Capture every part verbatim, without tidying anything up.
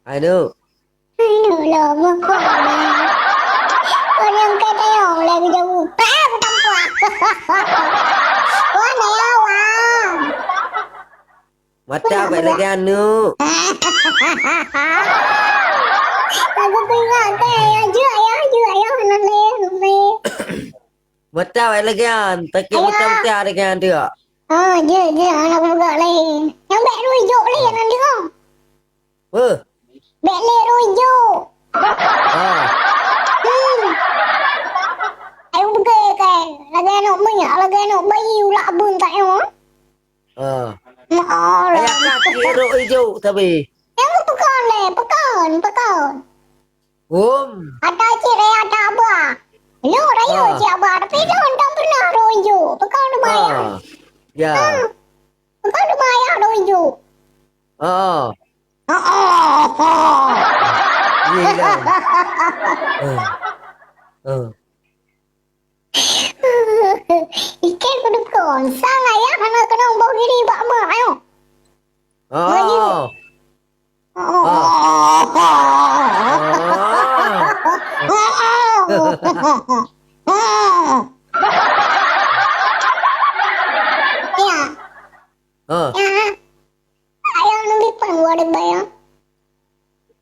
Hai, Nuk. Hai, Nuk, loh, meuko. Kon nyang ka tayong lé geujaweueb. Pah, keutampuak. Wan, ya, wan. Mata bèk lagèe anu. Lagu peungat teh, ya, jeuet, ya, jeuet, ya, nan lé, nan lé. Mata bèk lagèe nyan, takot mata-mata lagèe nyan tu. Ah, jeuet, jeuet, aneuk budak lé. Nyang bèk rui jok lé, nan lé. Weh. Bèk lé rui jok. Ah. Hmm. Ayo bukai kai, lagèe aneuk minyak, lagèe aneuk bayi ulak bun tak nyoe. Ah. Ya Allah. Ayah kaki rok ijo tapi. Yang pekon lé, pekon, pekon. Hom. Ata cit raya ata abah. Lo raya cit abah, tapi lo entah pernah rok ijo. Pekon tu bayar. Ah. Ya. Ah. Pekon tu bayar rok ijo. Ah. Ah, ah, ah. Iya, iya. Ah. Ah. Ikan kudu kon, sang ayah hana keunong boh giri bak mak, ayo. Ah. Maju. Ah. Ah. Ya. Ah. Ya. Ayah nang dipan wadah bayang.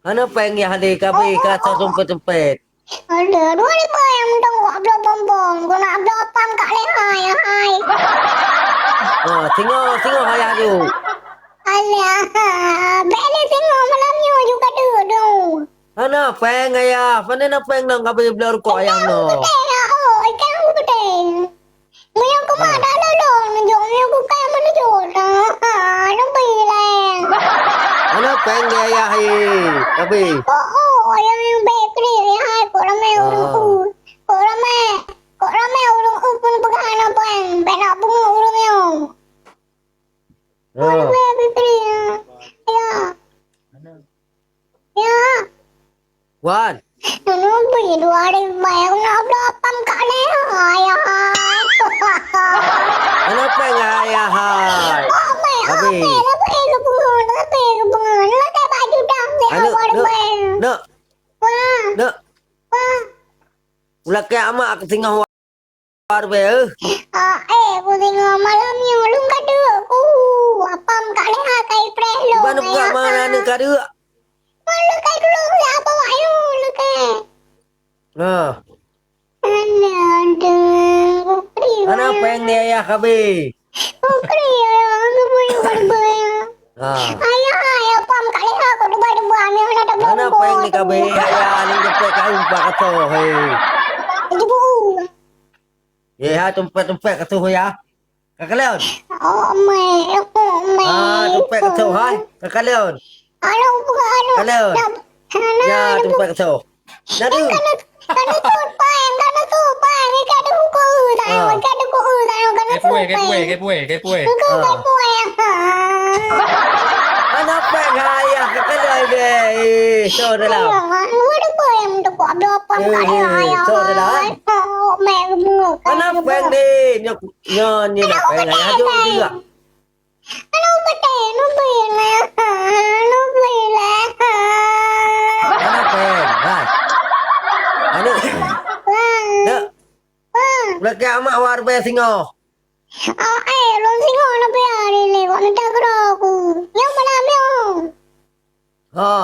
Hana péng yah lé kabi ka seusumpet-sumpet. Aduh, dua ribu yang mantong wak bloe bonbon, guna bloe apam kak lehai, hai. Oh, singoh, singoh ayah ju. Alah, bèk lé singoh malam nyoe ju ka deuek dong. Hana péng ayah, pane na péng nang kabi bloe rukok ayah no. Ikan putih. Meunyoe keu mak dak lôn neujok, meunyoe keu kèe meuneujok dak, ha, leubeh lé. Hana péng di ayah, he, tapi. Oh, oh, ayah nyang bèk klik, hai, kok ramè ureueng u. Kok ramè, kok ramè ureueng u pun peugah hana péng, bèk na beungoh ureueng nyoe. Oh. Ureueng bèk klik, ya. Ya. Wan. Nunu bui dua ribu bayang na bloe apam kak lehai, hai. Kenapa nggak ayah hai? Oke, oke, lebih ke bunga, lebih ke bunga. Lu tak baju dah, ni awal bayang. Nak. Wah. Nak. Wah. Ulak ke amak ke tengah Luar biasa. Ah, eh, ku tengok malam nyoe lôn ka deuek. Uh, apam kak lehai kai preh lôn. Ban buka mana ni ka deuek? Malu kai dulu ya apa wak yu leke. Nah. Anak deng. Mana péng ni ayah kabi? Kukri, ayah, aku boleh berbayar. Ha. Ayah, ayah, pam kali aku dubai-dubai, ni ada. Mana bonbon péng ni tu. Kabi? Ayah, ni jemput kau empat ratus, hei. Ibu. Ya, ha, tempat-tempat kata ya. Kakaleun. Oh, me, oh, me. Ah, tempat kata, hai. Kakaleun. Aduh, bukan, aduh. Kakaleun. Dah, sana, ya, dah, tempat kata. Jadi. Kan, kan, kan itu, Pak, kan itu, Pak, ni kan ada buku, tak ada, ah, kan ada buku, tak ada, kan itu, Pak. Kepuai, kepuai, kepuai. Buku, ah, kepuai, ah. Mana Pak gaya ke kedai deh? Eh, so dalam. Iya, kan, ada apa yang untuk buat berapa kali, eh, ayah, so dalam. Oh, mek bunga, kan. Mana Pak deh? Nyok, nyo, ni nak Pak gaya. Aduh, dia. Anu beutôi, anu beulah, anu beulah. Anu péng, ha. Anu. Wah. Dek. Wah. Ulah keu amak war bèe singoh. Oh, eh, lôn singoh na pih hari ni, kok minta keudroe ku. Nyoe malam nyoe. Ha.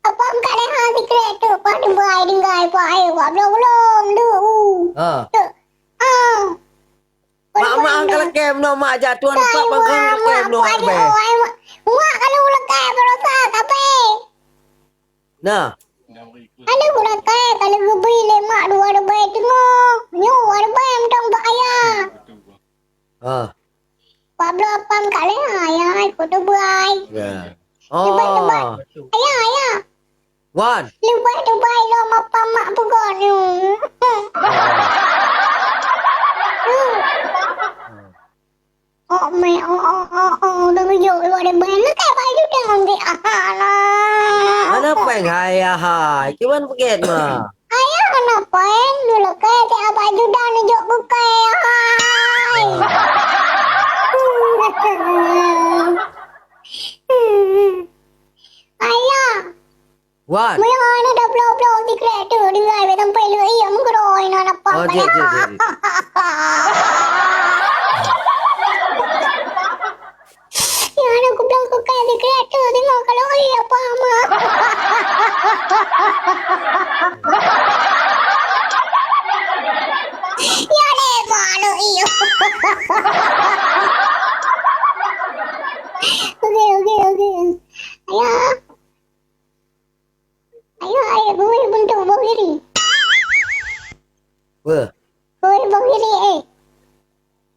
Apa engkak lé ha sikrek tu, Pak Dubai tinggai, Pak, eh, Pak, belum, belum, tu. Ha. Tu. Ah. Mak, mak angkat lakèe meunoe, mak jak tuan empat pangkang lakèe meunoe, mak, mak, mak, kalau lakèe berusaha, tapi. Nah. Kalau lakèe, kalau geubri lé mak dua ribèe teungoh, nyoe dua ribèe mantong bak ayah. Ah. Pak bloe apam ka lé, ayah, ai, kok teubai. Ya. Teubai, teubai. Oh. Ayah, ayah. Wan. Leubeh dubai lom apa mak peugah nyoe. Oh, me, oh, oh, oh, oh, dah gejok luar dia main. Lekai baju dah ambil. Ah, alah. Mana péng hai, hai? Cuman peugét mah. Ayah, mana péng? Dulu kai tiap baju dah nejok bukai, hai. Ah. Ayah. Wan. Meunyoe hana tabloe-bloe sikrek tu, tinggai bak sampai leuie meukeuroi na napa. Oh, jeuet, jeuet, jeuet, jeuet. Ya, na kubloe kukai sikrek tu, tengok kalau iya apa ama. Ya deh, malu iyo. Oke, oke, oke. Ayo. Ayo, ayo, gue bentuk bogiri. Weh. Gue bogiri, eh.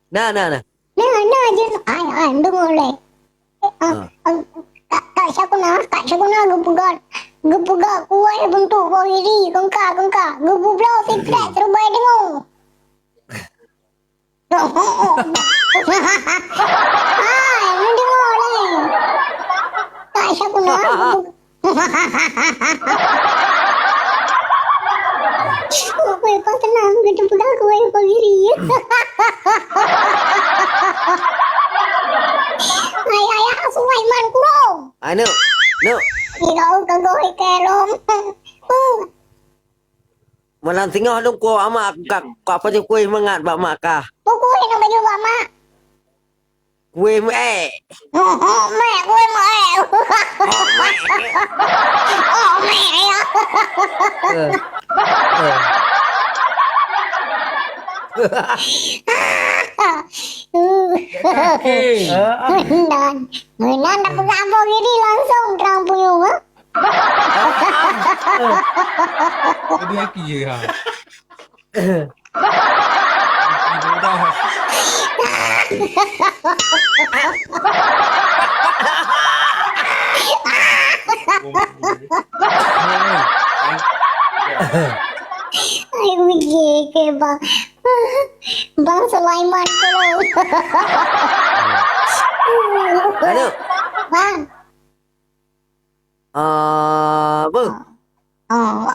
Nah, nah, nah. Nah, nah, jin, ay, ay, dengar leh. Eh, ah, ah. Ah, Kak, Kak Syakuna, Kak Syakuna geupeugah, geupeugah kueh bentuk bogiri, kengka, kengka. Geupubloe sikrek, hmm, seurubai deungoe. Hai, neudeungoe lé. Kak Syakuna. Kueh pas teunang, geupeugah kueh bogiri. Hai, ayah, Sulaiman kurong. Anu, nu. Irau kagoi kelom. Malam singoh lôn kuah mak ka, ka pajoh kueh mangat bak mak kah. Peue kueh nyang pajoh bak mak? Kueh meu'èk. Oh, oh, mèk, kueh meu'èk. Oh, mèk, ya. Eh. Eh. Meunan, meunan dak peugah abang ini langsung terang puyuh, ha? Jadi aki je ha. Aki mudah. Ai, uji ke bang. Bang Sulaiman tu. Lalu. Bang. Ah, apa? Ah.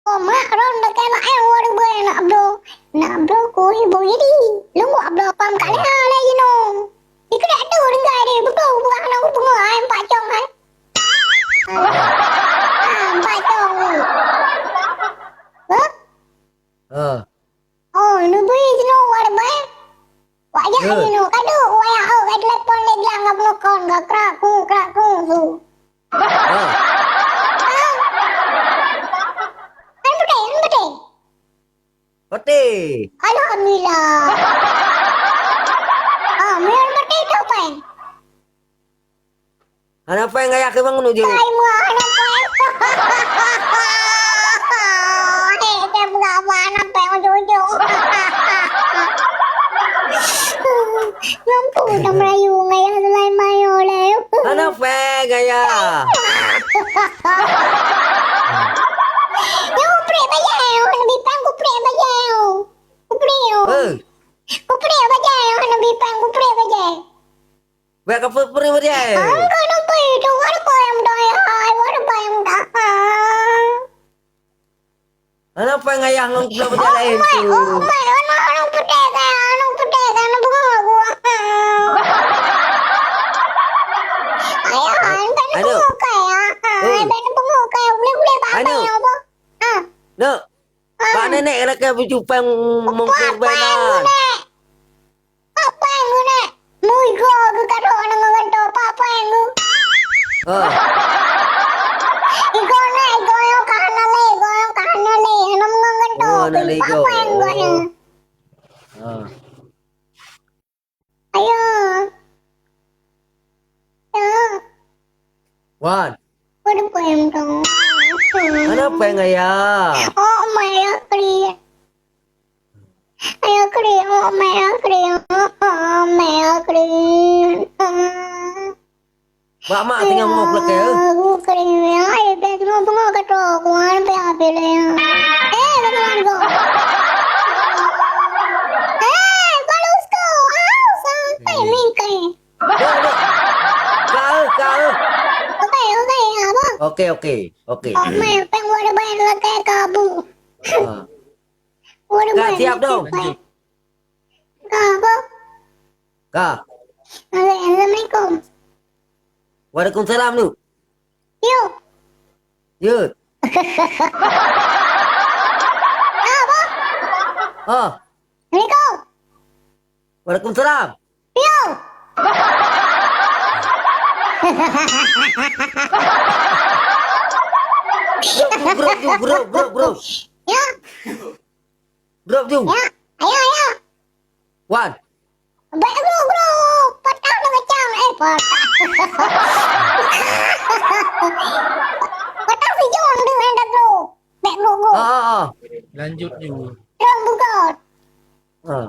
Oh, mak, ron dak kena eh, wah, dak boleh nak bloe. Nak bloe kueh bogiri. Lôn buat bloe apam kat leha lé jinoe. Dikeudak tu tinggai deh, beutôi buah nak peungoh ai empat cong ai. Ah, empat cong. Huh? Ah. Oh, neubri jinoe wak leubeh. Wak jak jinoe, ka duek wayah oh, ka telepon lé Gilang ka peulukon, ka krak ku, krak ku, su. Ah. Ah. Kan beutôi, kan beutôi. Beutôi. Alhamdulillah. Ah, meunyoe beutôi tu pen. Hana péng ayah keu bangun ujeue. Hai, meuah, hana péng. Eh, dia buka apa, hana péng ujung-ujung. Mampu dah merayu ngon ayah Sulaiman yo leh. Hana péng ayah. Nyoe kuprek bajèe, hana bi péng kuprek bajèe. Kuprek yo. Eh. Kuprek bajèe, hana bi péng kuprek bajèe. Bèk ka peue-peue bajèe. Angka nampai tu, ada apa yang dah hai, ada apa yang dah. Hana péng ayah ngon keudroe bajèe laén tu. Oh, mai, oh, mai, aneuk peutek ka, aneuk peutek ka, aneuk bunga gua. Ayah, aneuk bunga ka ya. Aneuk bunga ka, boleh, boleh, apa ya, apa? Ah. Nak. Bak nenek lakèe beuju péng mungkir beunan. Pak péng geuh, Nek. Meuigoe geuh ka trok ngon gantoe, pak péng geuh. Ha. Igoe, Nek, igoe nyoe ka hana lé, igoe nyoe ka hana lé. Hana meungon gantoe, pak péng geuh nyan. Ha. Ayah. Ayah. Wan. Ada péng tu. Ada péng, ayah. Oh, mai, ayah kri. Ayah kri, oh, mai, ayah kri. Oh, mai, ayah kri. Bak mak singoh bungöh peulakèe, eh? Aku kering ya, eh, bèk cuma bungöh ka trok, aku hana payah pilih ya. Eh, bèk cuma bungöh. Eh, balusko, ah, sampai mingkai. Dek, dek. Ka, eh, ka, eh. Oke, oke, apa? Oke, oke, oke. Oh, mai, péng wadah bayar lagi kabu. Ah. Wadah bayar lagi. Ka, siap dong. Ka, apa? Ka. Assalamualaikum. Waalaikumsalam, Nuk. Yuk. Yuk. Ah, apa? Ah. Assalamualaikum. Waalaikumsalam. Yo. Bro, bro, bro, bro, bro. Ya. Bro, bro. Ya. Ayo, ayo. Wan. Bèk bro, bro. Patah na macam, eh, patah. Patah si John tu, eh, dah, bro. Bèk bro, bro. Ah, ah, ah. Lanjut ju. Bro, bro. Ah.